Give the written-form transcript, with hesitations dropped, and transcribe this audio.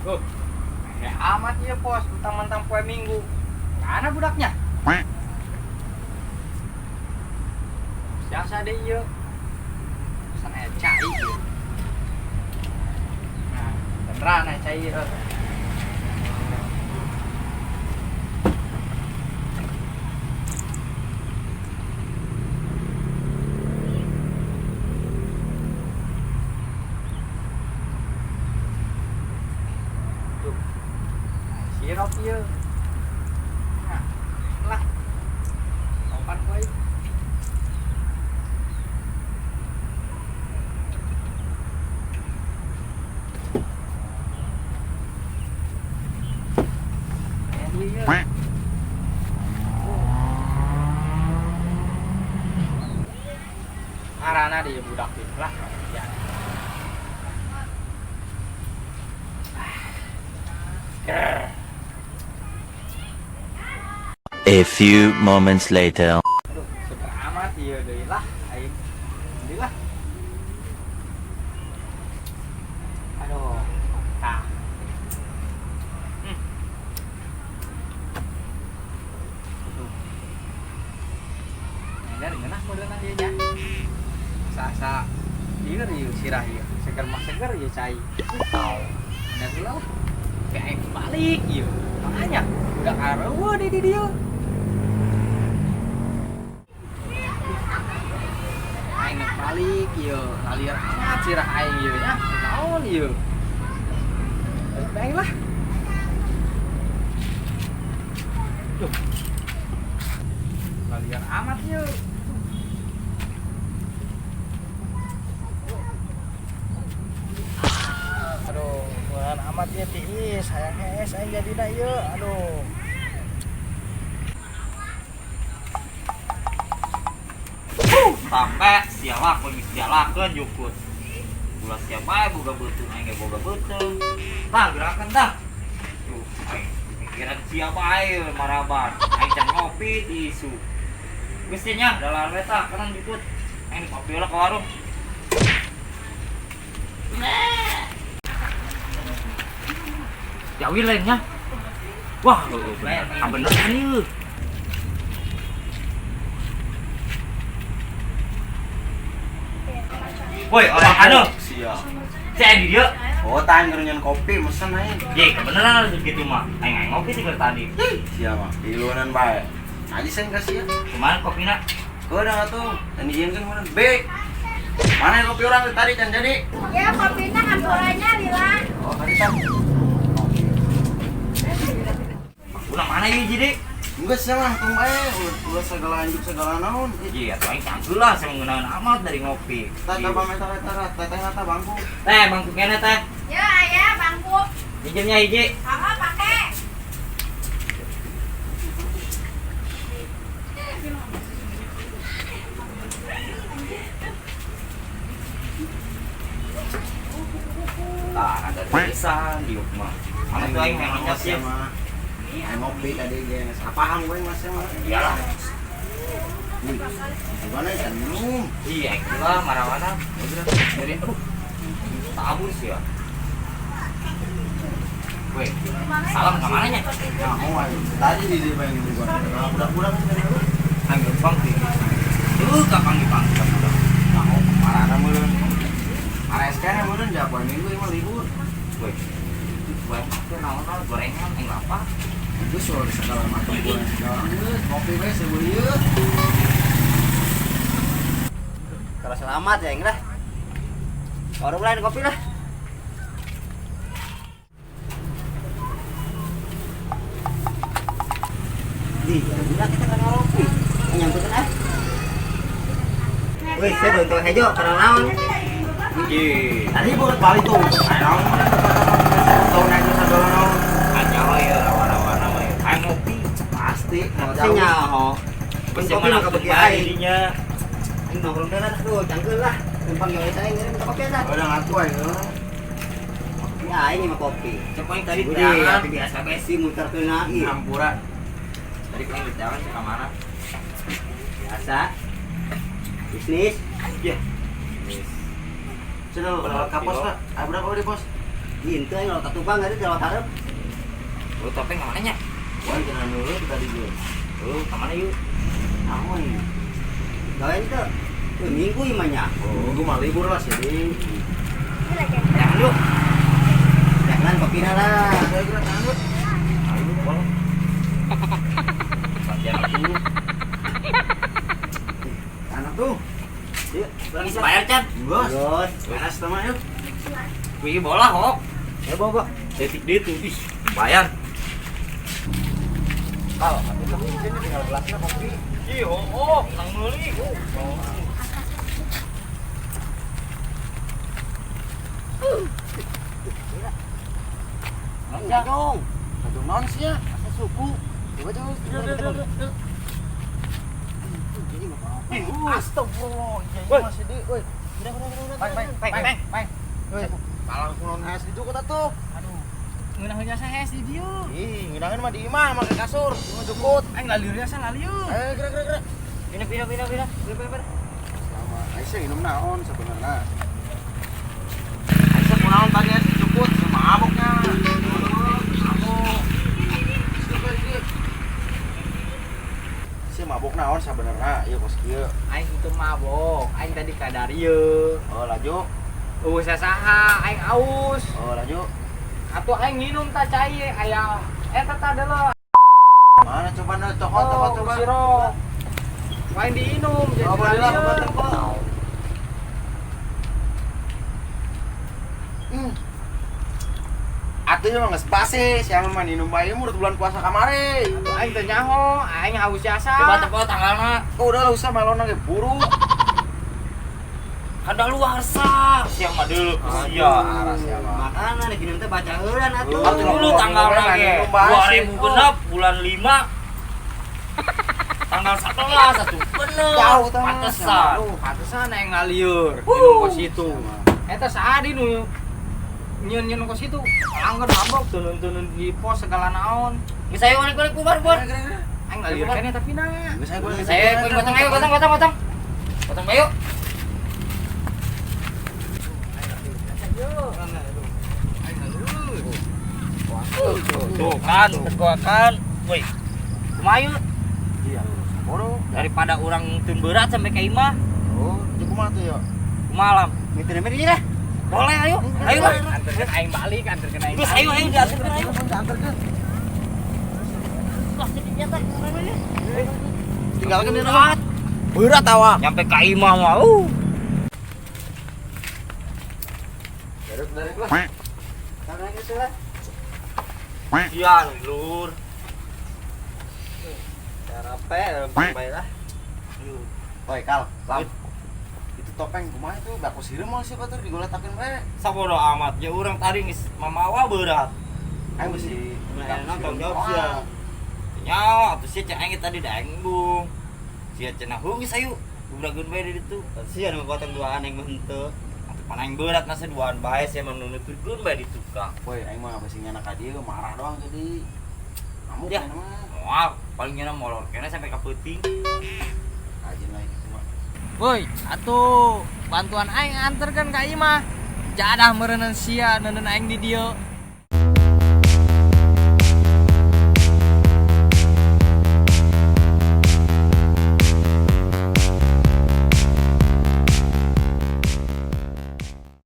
Tuh, ya amat ya pos, mentang-mentang poe Minggu. Mana budaknya? Biasa deh iya. Pesan aya cai ieu. Nah, beneran aya cai ieu. Tuh. Sirup ieu. Nah, lah. Kapan poe? Arana dia budak itu lah. Ya. A few moments later. Aduh, seger amat ieu deui lah aing. Deui lah. Aduh, tah. Aduh. Nah, ngeunah modelna ieu nya. Sa-sa ieu ieu sirah ieu. Seger mah seger ieu cai. Nah, heula lah. Kayak aing balik ieu. Makanya udah areueuh di dieu. Aing balik ieu, lalieur amat sirah aing ieu nya. Naon ieu? Balik aing lah. Duh. Lalieur amat ieu. Aduh, murah amat ieu tiis, hayang hees aing jadina ieu. Aduh. Sampai sialak geus sialakeun jukut. Ulah sia bae boga beuteung aing ge boga beuteung. Tah gerakan tah. Tuh aing pikiran sia bae maraban. Aing can ngopi di isu. Geus teh nya dalar we tah kenang jukut. Aing ngopi lah ke warung. Jauh lainnya. Wah, bener kan ieu. Woi, orang anu. Siap. Saya di dia. Oh, tahan ngerenyan kopi mesen aing. Ye, kebeneran harus gitu mah. Aing aing ngopi sih tadi. Siap mah. Tiluanan bae. Aji sen kasih ya. Kumaha kopina? Keudah atuh. Dan dijieunkeun mana? B. Mana kopi orang tadi can jadi? Ya, kopina hampurannya lila. Oh, tadi tah. Ulah mana ieu jadi? Enggak sih mah, tong bae. Ulah segala anjuk segala naon. Iya, atuh aing cangkeul lah saya mengenal amat dari ngopi. Tah tah pameh tah tah teh teh tah bangku. Teh, bangku kene teh. Ya, ayah bangku. Hijaunya hiji. Apa pakai? Tah, ada tulisan di mah. Mana tuh aing yang nanya sih? Aing ngopi tadi guys. Apaan gue mas mah? Iyalah. Gimana ikan minum? Iya, itulah marah-marah. Dari aduh. Tabur sih ya. Woi, salam ke mana nya? Nah, mau aing. Tadi di di bayangin gua. Budak-budak Aing gerbang sih. Tuh, kapan dipanggil budak? Nah, marah meureun. Ares kene meureun ja poe Minggu mah libur. Woi. Gua teh naon-naon gorengan aing lapar. Itu soal segala macam goreng segala geus ngopi we seubeuh ieu. Kalau selamat ya, lah. Warung lain kopi lah. Di, gila kita kan ngopi. Nyampe kan ah. Wih, saya bonto hejo karena naon. Iya. Tadi buat balik tuh. Naon tahun aja segala naon. Aja ya rawa-rawa mah ya. Aing ngopi pasti mau Pasti nyaho. Geus Kopi mah kabegi aing. jadinya. Aing nongkrong teh lah tuh, cangkeul lah. Numpang nyoe saya ngirim ke kopi eta. Udah ngaku aing. Ya aing mah kopi. Cek aing tadi Udah, teangan. biasa besi muter keuna ieu. Hampura. Tadi aing di teangan cek ka mana? Biasa. Bisnis. Iya. Sudah, kapos Pak. Ah, berapa di pos? Ih, henteu aing lewat tubang tadi lewat hareup. Lu topeng ka mana nya? Wah, jangan dulu tadi gue. Lu ka mana yuk? Naon ya? Gawe henteu. Minggu ieu mah nya. Oh, gua mah libur lah sih. Jangan yuk. Jangan kopina lah. Saya kira tangan lu. Ayo boleh. Latihan dulu. Anak tuh. Yuk, pulang Geus bayar can. Bos. Bos. Beres sama yuk. Wih bola hok. Ya bawa, bawa. Detik dia tuh, ih, bayar. Kal, tapi sini tinggal belasnya kopi. Ih, oh, nang meuli. Jajong. Aduh, naon sih ya? Asa suku. Coba coba. Astagfirullah. Iya, masih di, woi. Peng, peng, Peng, peng, peng. Woi, palang kunon hes di jukut atuh. Aduh. Ngeunaheun jasa hes di dieu. Ih, ngeunaheun mah di imah make kasur, di jukut. Aing lalieur jasa lalieur. Eh, gerak, gerak, gerak. Pindah, pindah, pindah, pindah. Pindah, pindah. Selama Aisyah minum naon sebenarnya. Aisyah kunaon tadi hes di jukut, maboknya. Mabok. Si mabok naon sebenarnya, ieu kos kieu. Aing itu mabok, aing tadi ka darieu. Oh, laju. Eueuh sasaha, aing aus. Oh, laju. Atuh aing nginum ta cai aya eta ta deuleu. Mana coba na cokot, cokot coba. Siro. Aing diinum jadi Oh, boleh lah, lalieur. coba. Atuh mah geus basi, siapa mah minum bae murut bulan puasa kamari. Atuh aing teu nyaho, aing haus jasa. Coba tepok tanggalna. Oh, udah lah usah melona ge buruk. Kada luarsa. Siang mah deuleu ku sia. Parah sia mah. Makanan diminum teh baca heulan atuh. Atuh dulu tanggalna ge. 2006 bulan 5. Tanggal 11 atuh bener. Jauh tah. Pantesan. Pantesan aing ngalieur minum kos itu. Eta saadi nu nyeun-nyeun kos itu. Angger mabok tunun-tunun di pos segala naon. Geus ayo balik-balik bubar, bubar. Aing ngalieur keneh tapi na. Geus ayo Geus ayo gotong ayo gotong gotong gotong. Gotong bae yuk. Tuh kan, tegokan. Woi. Kumaha yuk? Iya, bodoh. Daripada orang teu berat sampai ke imah, Oh, jadi kumaha tuh ya? kumaha lam? Mitir mitir lah. Boleh ayo. Ayo lah. Anterkeun aing balik, anterkeun aing. Terus ayo ayo diantarkeun ayo. Diantarkeun. Wah, sedihnya teh Tinggalkeun dia berat. Berat awak. Nyampe ka imah mah. Derek derek lah. Karena geus lah. Iya, lur. Carape bae lah. Woi, Kal, lam. Itu topeng kumaha itu baku sireum moal sih batur digoletakeun bae. Sabodo amat ya urang tadi geus mamawa berat. Aing besi nonton jawab sia. Nya, atuh sia cek aing tadi da aing embung. Sia cenah heuh geus ayo. Gubrageun bae di ditu. Sia nu gotong duaan aing mah henteu. Atuh pan aing berat masa duaan bae sia mah nunuturkeun bae di tukang. Woi, aing mah besi nyana ka dieu marah doang jadi. Ngamuk Ya. ya mah. Moal, paling nyana molor kene sampai ka peuting. Rajin lah itu mah. Woi, atuh bantuan aing anterkeun ka imah. Jadah meureuneuh sia neuneun aing di dieu.